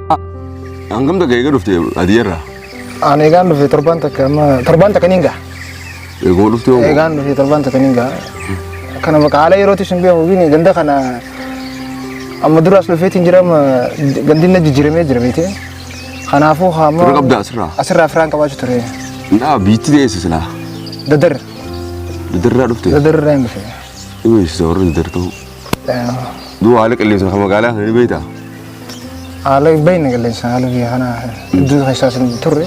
Hangam takka eega dhufte Hadiyyarraa? Ani eegaan dhufe torbaan takka amma torbaan takka niin gaha. Eeguma dhufte hoo? Eegaan dhufe torbaan takka niin gaha. Kana bakka haala yerootis hin beeku gini ganda kana amma dura as dhufeetiin jira amma gandi na jijjiiramee jira beekte. Kanaafuu amma Fira qabdaa asirraa? Asirraa firaan qabaachuu ture. Naa biitti deesse silaa. Dadar. Dadarraa dhufte? Dadar irraa hin dhufe. Ni beeksisa warri dadar ta'uu. Duuba haala qilleensa kan magaalaa kana ni beektaa? Haala hin beekne qilleensa haala biyya kanaa iddoo keessaas hin turre.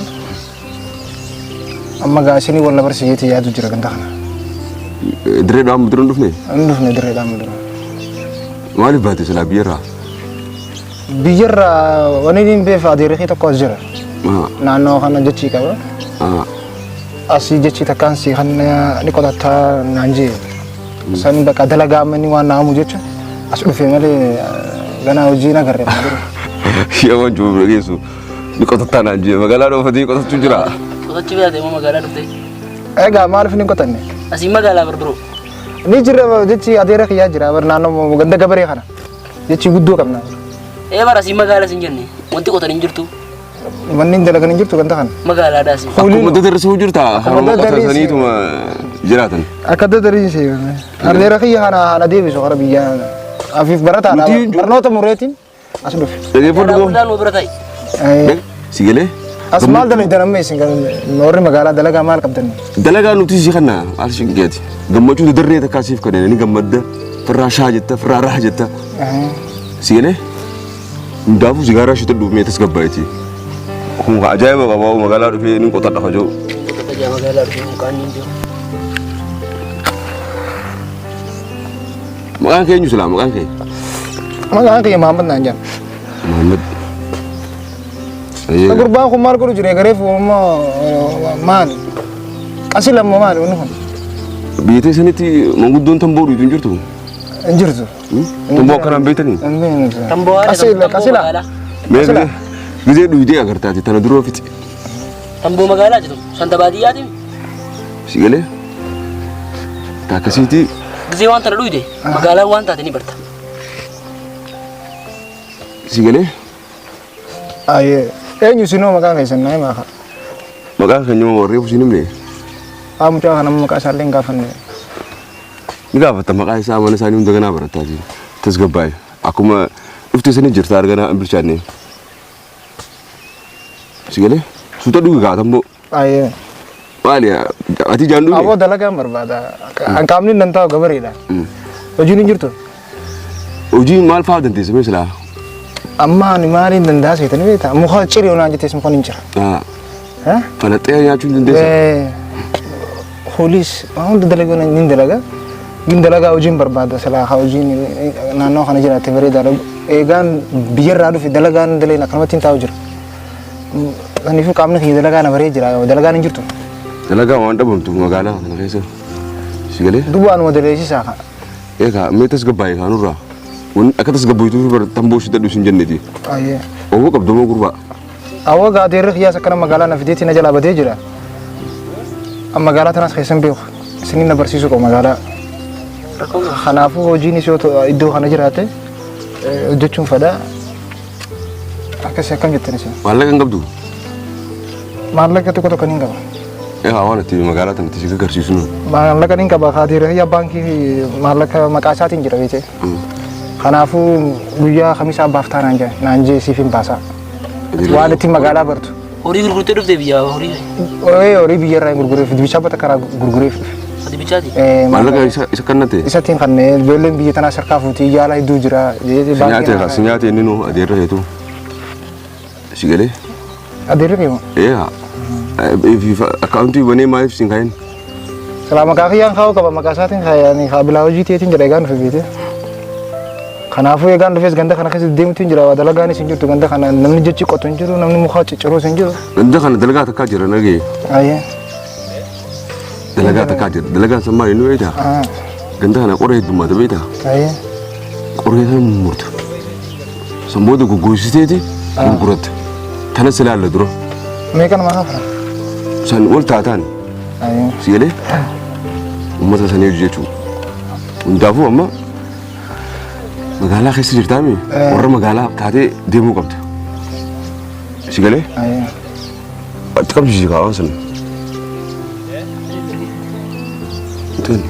Amma gaa isinii wal na barsiiseeti yaadu jira ganda kana. Dirree dhawaa dura hin dhufne? Hin dhufne dirree dhawaa dura. Maaliif baate silaa biyyarraa? Biyyarraa wani hin beefa adeerri tokko as jira. Naannoo kana jechii qaba. Asii jechii takkaan sii kan ni qotattaa naan jee. San bakka dalagaa amma inni waan naamu jecha as dhufe malee ganaa hojii hin agarre. Yaa waan jiru dhageessu ni qotattaa naan jee magaalaa dhoofatee qotachuu jira. Qotachuu yaade immoo magaalaa dhufte. Egaa maaliif hin qotanne? Asii magaalaa barbiroo. Ni jira jechi adeera kiyyaa jira bar naannoo ganda gabaree kana jechi guddoo qabna. Ee bara asii magaalaa sin jenne wanti qotan hin jirtu. Manni hin dalagan hin jirtu ganda kana. Magaalaadhaas. Akkuma dadarrisuu jirta. Akkuma Haruma dadarrisee. qotataniituma jiraatan. Akka dadarriise. Adeera kiyya kana ana deebisu kara biyyaa. Afiif barataadha. Nuti- Barnoota mureetiin as dhufe. Dhaggeeffadhu koo. Guddaa nu bira ta'i. Si galee? As maal dalagdan amma isin kan warri magaalaa dalagaa maal qabdan? Dalagaa nuti si kanna maal si geeti. Gammachuu dadarree takkaa siif kennan ni gammadda. Firraa shaa jetta firraa raha jetta. Si galee? Hundaafuu sigaaraa shitadhuuf mee tasgabbaa'iti. Kun ka ajaa'iba qaba magaalaa dhufee ni qotadha kajoo. Qotadha jaa magaalaa dhufee mukaan niin beeku. Maqaan kee eenyu silaa maqaan kee? Maqaan kiyya Mahammad naan jedhan. Mahammad. Gurbaan kun maal godhu jira gareef maali? Qasi lamma maali wanni kun? Biyya teessanitti manguddoon tamboo dhuytu hin jirtu? Hin jirtu. Tamboo akkanaan beektanii? Hin beeknu. Tamboo haadha Qasi tamboo qasi laa. magaalaa. Mee Qasi laa. gizee dhuyitee agartaati tana duroo fixi. Tamboo magaalaa jedhamu. Santa baadiyyaati. Si galee? Ta akkasiiti Gizee waan tana dhuyite magaalaan waan taate ni barta. si galee? Ayyee. Eenyu isinoo maqaan keessan naa himaa kaa. Maqaan keenya moo reefu siin himne? Haa mucaa kana maqaa isaallee hin gaafanne. Ni gaafatta maqaa isaa mana isaanii hunda ganaa barattaati. Tasgabbaa'e. Akkuma dhufte sani jirta arganaa hin bilchaanne. Si galee? Suuta dhugi kaa tamboo. Ayyee. Maali ati jaan dhugne? Aboo dalagaan barbaada. An qaamni nan taa'u gabareedha. Hojiin hin jirtu. Hojii maal fa'aa dandeessa mee silaa? Amma ani maaliin danda'a seetanii beektaa? Muka ciri onaan jettees muka hin jira. Falaxee nyaachuu hin dandeessa? Hooliis waan hunda dalaguu ni dalaga. Gin dalagaa hojiin barbaada silaa haa hojiin naannoo kana jiraatte bareedaadha. Eegaan biyyarraa dhufe dalagaan daleen akkanumatti hin taa'u jira. Kanaafuu qaamni kiyya dalagaa na baree jira dalagaan hin jirtu. Dalagaa waan dhabamtu magaalaa kana keessa. Si galee? Duuba anuma daleessisaa kaa. Eegaa mee tasgabbaa'e kaanurraa. Wanni akka tasgabboytuuf bar tamboo shitadhu sin jenneti. Ayyee. Owwa qabdu moo gurbaa? Awwa gaadeerri kiyyaas akkana magaalaa na fideetti na jalaa badee jira. An magaalaa tanaas keessan beeku. Isinin na barsiisuu qabu magaalaa. Kanaafuu hojiinis yoo iddoo kana jiraate hojjechuun fedha. Akkasii akkam jettan isin? Maallaqa hin qabdu? Maallaqa tokko tokko niin qaba. Egaa waan itti magaalaa tanatti si gargaarsiisu nu. Maallaqa niin qaba kaateera kiyya baankii fi maallaqa maqaa isaatiin jira beekte. Kanaafuu guyyaa kamisaa baaftaa naan jee naan jee siif hin baasaa. Waan ittiin magaalaa bartu. Horii gurgurtee dhufte biyyaa horii. Ee horii biyya irraa hin gurgureef dibichaa bata karaa gurgureef dhufe. Ati bichaati. Ee, Maallaqa isa kannate. Isattiin kan ijoolleen biyya tanaa sarkaa fuutii yaala hedduu jira. Si nyaate si nyaate inni nu adeerra heetu. Si galee? Adeerri keema. Ee haa. Akkaawuntii banee maaliif siin kaa'in? Silaa maqaa kiyyaan kaa'uu qaba maqaa isaatiin kaayanii kaa bilaa hojii teetiin jedha egaan dhufe beekte. Kanaafuu egaan dhufes ganda kana keessa deemutu hin jira waa dalagaanis hin jirtu ganda kana namni jechi qotu hin jiru namni muka cicciruus hin jiru. Ganda kana dalagaa takkaa jira nagee. Ayyee. Dalagaa takkaa jira. Dalagaan san maali nu beektaa? Ganda kana qoree heddummaata beektaa? Ayyee. Qoree sana mummurta. San booda goggogsiteeti gurguratta. Tana silaalla dura. Meeqa namaa kafala? San wal taataan. Ayyee. Si galee? Uummata sanii hojjechuu. Hundaafuu amma magaalaa keessa jirtaami warra magaalaa taatee deemuu qabda. Si galee? Itti qabsiisi kaa waan sana. Tun.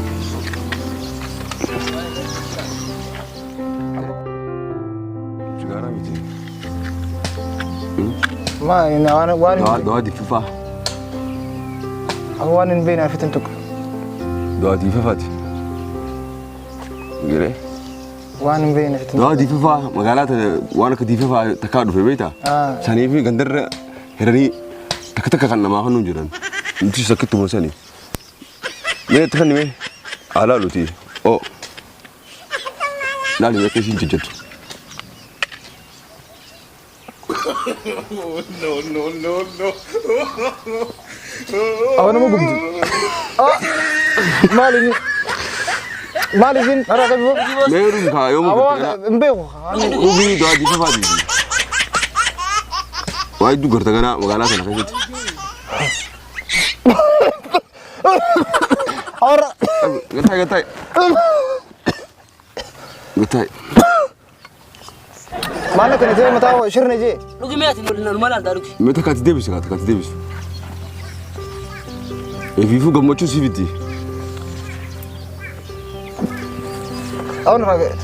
Sigaaraa miti. Ma waan waan Dawaa dawaa diffifaa. Waan hin beekne afitan tokko. Dawaa diffifaati. Galee? Waan hin beekne afitan. Dawaa diffifaa magaalaa tana waan akka diffifaa takkaa dhufe beektaa? Sanii fi gandarra hiranii takka takka kan namaa kennuun jiran. Nuti sakkittuma sani. Mee itti kenni mee? Haa laaluti. Oo. Laali akka isiin jajjattu. Awwa nama gubdi. Maali inni? Maali isin? Narraa qabi boo. Mee dhugi kaa yoo Awwa mugarte ganaa. hin beeku. Dhugii dawaa diffifaati. Waa hedduu garta ganaa magaalaa kana keessatti. Awwa. Gataa gataa. Gataa. Maal akka ta'e mataa shirna jee. Dhugi mee ati numa laaltaa dhugi. Mee takka ati deebisi kaa takka ati deebisi. Efiifuu gammachuu siif itti. Awwa narraa ga'e.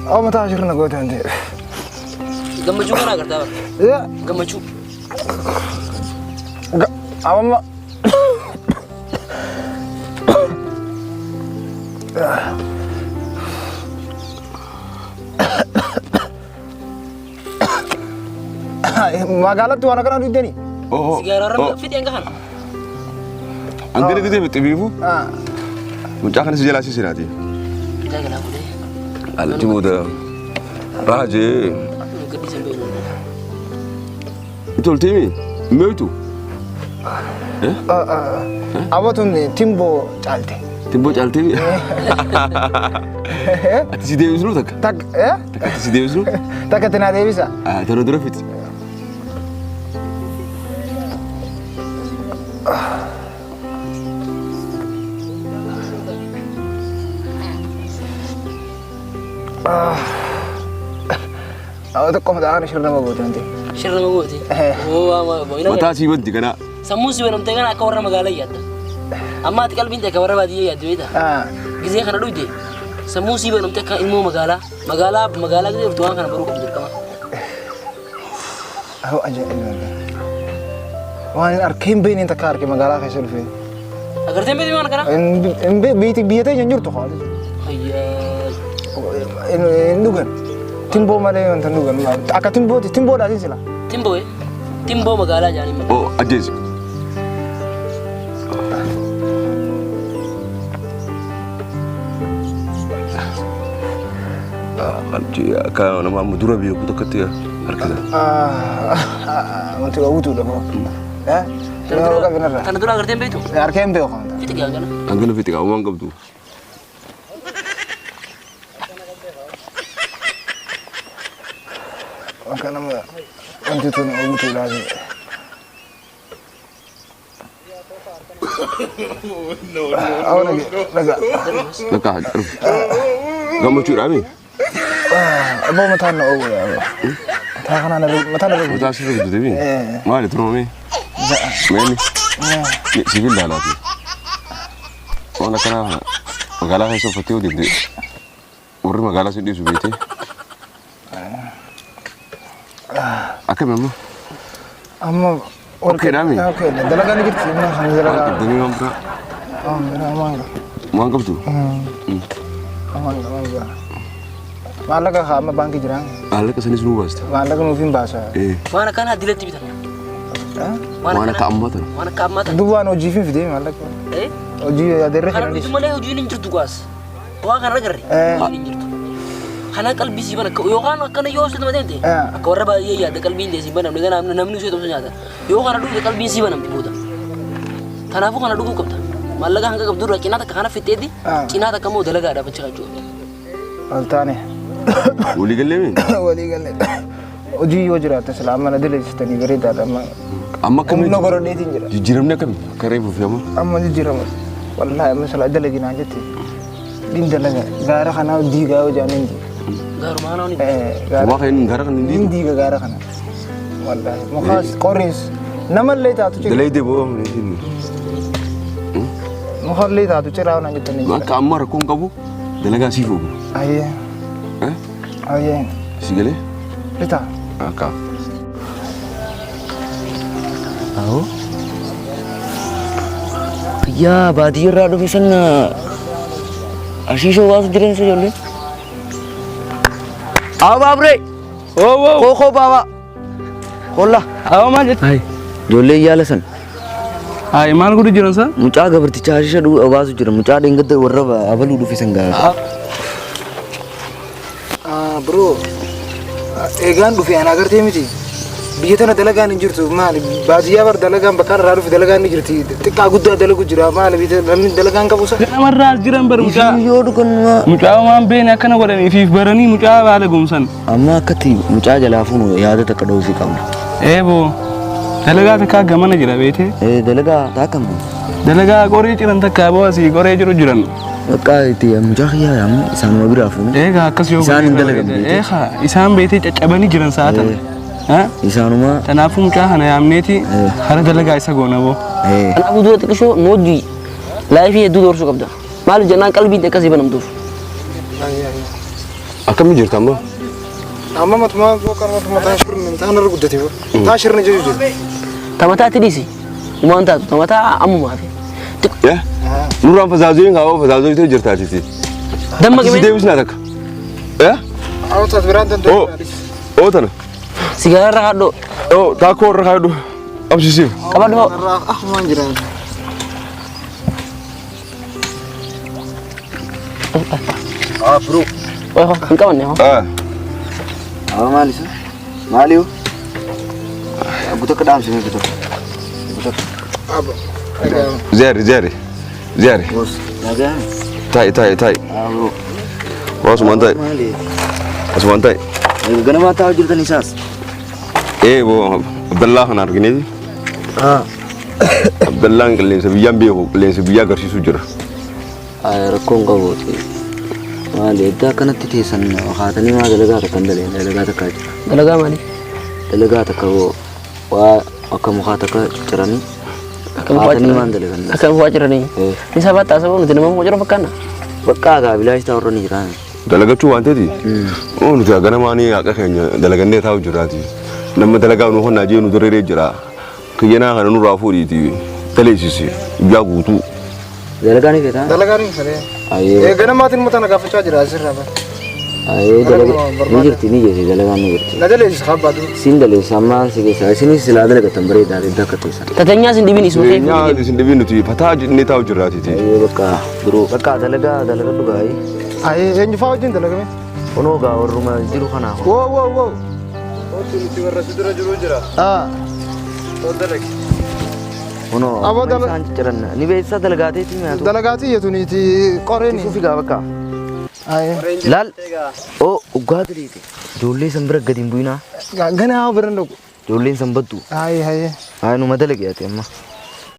Awwa mataa shirna goote wanti. Gammachuu kana agartaa bara. Yaa. Gammachuu. Awwa. Magaalatti waan akkanaa dugdanii? Oh, oh. Sigaaraa Oh. irra fixee hanga kana. Hangana gisee fixxe biifu. Mucaa kana si jalaa si sinaati. Mucaa galaa fuudhee. Alatti booda raajee. Gadhiisan beeknu. Tolteemi meetu. Abba tun timboo caalte. Timboo caalteemi. Ati si deebisnu takka. Takka eh? Takka ati si deebisnu. Takka itti naa deebisa. Tana dura fixi. Abba tokko mataa kana shirra nama goote wanti. Shirra nama gooti. Mataa sii banti kanaa. Sammuun si banamtee kana akka warra magaalaa yaadda. Amma ati qalbiin ta'e akka warra baadiyyaa yaaddu beektaa? Gizee kana dhugde sammuun si banamtee akka ilmoo magaalaa magaalaa magaalaa gizee dhuftu waan kana baruu qabdu dirqama. Ahoo ajaa'iba. Waan hin arkee hin beekne takka arke magaalaa keessa dhufee. Agartee hin beektu waan kana? Hin beekti biyya teenya hin jirtu kaawwate. Ayyaa. Hin dhugan. Timboo malee wanta hin dhugan. Akka timbooti timboodhaatiin sila. Timboo timboo magaalaa jaanii maqaa. Oo ajjeesi. Akka nama amma dura beeku tokkotti harkisa. Wanti waa guutuudha boo. Tana dura agartee hin beektu? Harkee hin beeku. Fixi gaa gana. Hangana fixi qabu waan qabdu. Akka nama wanti tun waa guutuudha. Lakka dhufu. Gammachuudhaa mi? Aboo mataan na oowwe. Mataa kana mataa na rukutu. Mataa sirra guddate mi? Maali turoomee? Meeni? Sibiil laalaati. Waan akkanaa magaalaa keessa uffattee yoo deemte warri magaalaa si dhiisu beektee. Akkami amma? Amma Okay dha mi? Okay, dalagaa ni jirti. Mana kan dalagaa. Waan qabdanii waan biraa? Waan biraa waan qaba. Waan qabdu? Waan qaba waan biraa. Maallaqa haa amma baankii jira. Maallaqa sanis nuu baasta. Maallaqa nuuf hin baasa. Waan akkanaa dilatti bitan. Waan akka ammaa tana. Waan akka ammaa tana. Duwwaan hojii fi fidee maallaqa. Hojii adeerra Kana kan dhufu malee hojiin hin jirtu gaas. Waan kana agarre hojiin hin jirtu. Kana qalbii sii bana yookaan akkana yoo sitti madeemte akka warra baay'ee yaadda qalbiin tee sii banamne ganaa namni usee tumsa nyaata. Yoo kana dhugde qalbiin sii banamti booda. Kanaafuu kana dhuguu qabda. Maallaqa hanga qabdu irraa cinaa takka kana fixxeeti cinaa takka immoo dalagaadhaaf achi kaachuu qabda. Ol taane. Walii gallee mi? Walii gallee. Hojii yoo jiraatte silaa amma na daleessitanii bareedaadha amma. Amma akkamiin? Humna gorodheetiin jira. Jijjiiramni akkami? Akka reefu fi amma? Amma jijjiirama. Wallaahi amma silaa dalaginaa jette. Din dalaga. Gaara kanaa diigaa yoo jaaniin diiga. Gaarumaa kana ni. Waa kan inni gaara kan inni Hin diiga gaara kana. Wallaahi mukaas qorris namallee taatu cira. Dalayde boo Mukallee taatu ciraa naan jettanii jira. Akka amma rakkoon qabu dalagaa siif ogu. Ayyee. Ayyee. Si galee? Bitaa. Akka. Awo. Yaa baadiyyaa irraa dhufe sana ashiishoo baasu jiran isa ijoolleen. Awo baaburee. Koo koo baabaa. Kolla. Awo maal jette? Ijoolleen yaala sana. Hayi maal godhu jiran sa? Mucaa gabarticha ashiisha baasu jira. Mucaa dheengadda warra abaluu dhufe san gaafa. Bro, eegaan dhufe ana agartee miti. Biyya tana dalagaan hin jirtu maali? Baadiyyaa bar dalagaan bakka irraa dhufe dalagaan ni jirti. Xiqqaa guddaa dalagu jira maali? Namni dalagaan qabu sa? Namarraa as jiran bar mucaa. Yoo dhugan Mucaa waan beene akkana godhaniifiif baranii mucaa baala gomsan. Amma akkatti mucaa jalaa fuunu yaada takka dhoofii qabna. Eeboo dalagaa takkaa gamana jira beete. Dalagaa taakam. Dalagaa qoree ciran takkaa boo asii qoree jiru jiran. Bakka itti mucaa kiyyaa yaamu isaanuma biraa fuunu. Eegaa akkas yoo Isaan hin dalagan beete. Eegaa isaan beetee caccabanii jiran sa'aatan. Isaanuma. Kanaafuu mucaa kana yaamneeti hara dalagaa isa goona boo. Kanaafuu dura xiqqishoo nu hojii laayifii hedduu doorsuu qabda. Maaliif jennaan qalbiin akkasii banamtuuf. Akkamii jirta amma? Amma matumaa bookaan matumaa taa shirni taa narra guddate taa shirni jechu jira. Tamataatti dhiisi. Uumaan taatu tamataa ammumaa fi. Nurraan fazaazoo kaawwa fazaazoo itoo jirta ati. Damma Si qimee deebisnaa takka. Awwaas biraan danda'u. Oo tana. Sigaaraa irra haadhoo. Oo taakoo irra kaadhu. Qabsiisiif. Qabadhu hoo. Ahumaan jira. Bro. Hoo hin qabanne hoo. Awo maali isa? Maali yoo? Guutuu akka dhaamsine guutuu. Ziyaari ziyaari ziyaari. Nagaa. Taa'i taa'i taa'i. Bro. Asumaan taa'i. Maali? Asumaan taa'i. Ganamaa taa'aa jirtan isaas. Boo Abdallaa kana argineeti. Abdallaan qilleensa biyyaan beeku qilleensa biyyaa agarsiisu jira. Rakkoon qabu. Maali iddoo akkanatti teessan haatanii maa dalagaa takka hin daleen dalagaa takka jira. Dalagaa maali? Dalagaa takka waa akka mukaa takka ciranii Akka mukaa haatanii ciranii. maan dalagan. Akka mukaa ciranii. Ni sabaa taasifamuu nuti nama muka ciru fakkaanna. Bakka gaa bilaash ta'u irra ni jiraan. Dalagachuu waan ta'eeti. Oo nuti ganamaanii haqa keenya dalagannee taa'u jiraati. Nama dalagaa nu honnaa jee nu dareeree jira. Kiyyanaa kana nurraa fuudhiiti daleessisi guyyaa guutuu. Dalagaa ni feetaa? Dalagaa ni fedhe. Ganamaatiin muta na gaafachaa jira asirraa bara. Ayee dalagaa ni jirti ni jirti dalagaan ni jirti. Na daleessisa kabbaatu. Siin daleessa ammaan si keessa isinis silaa dalagatan bareedaa iddoo akka teessan. Tateenyaa isin dhibin isuma Jireenyaa isin dhibin nuti fataa jennee taa'u jiraati. Ayee bakka biroo bakka dalagaa dalaga dhugaa. Ayee eenyu fa'aa wajjin dalagame? Kunoo gaa warruma jiru kanaaf. Woo woo woo. Wanti nuti warra si dura jiru jira. Kunoo Aboo amma isaan cicciran ni beeksisa dalagaateetii nyaatu. Dalagaatii jetuniiti qoreen. Fufi gaa bakka. Ayee. Laal. Oo dhugaa daleete. Ijoollee san bira gadi hin bu'inaa. Ganaa bira hin dhaqu. Ijoolleen san baddu. Ayee ayee. Haa numa dalage ati amma.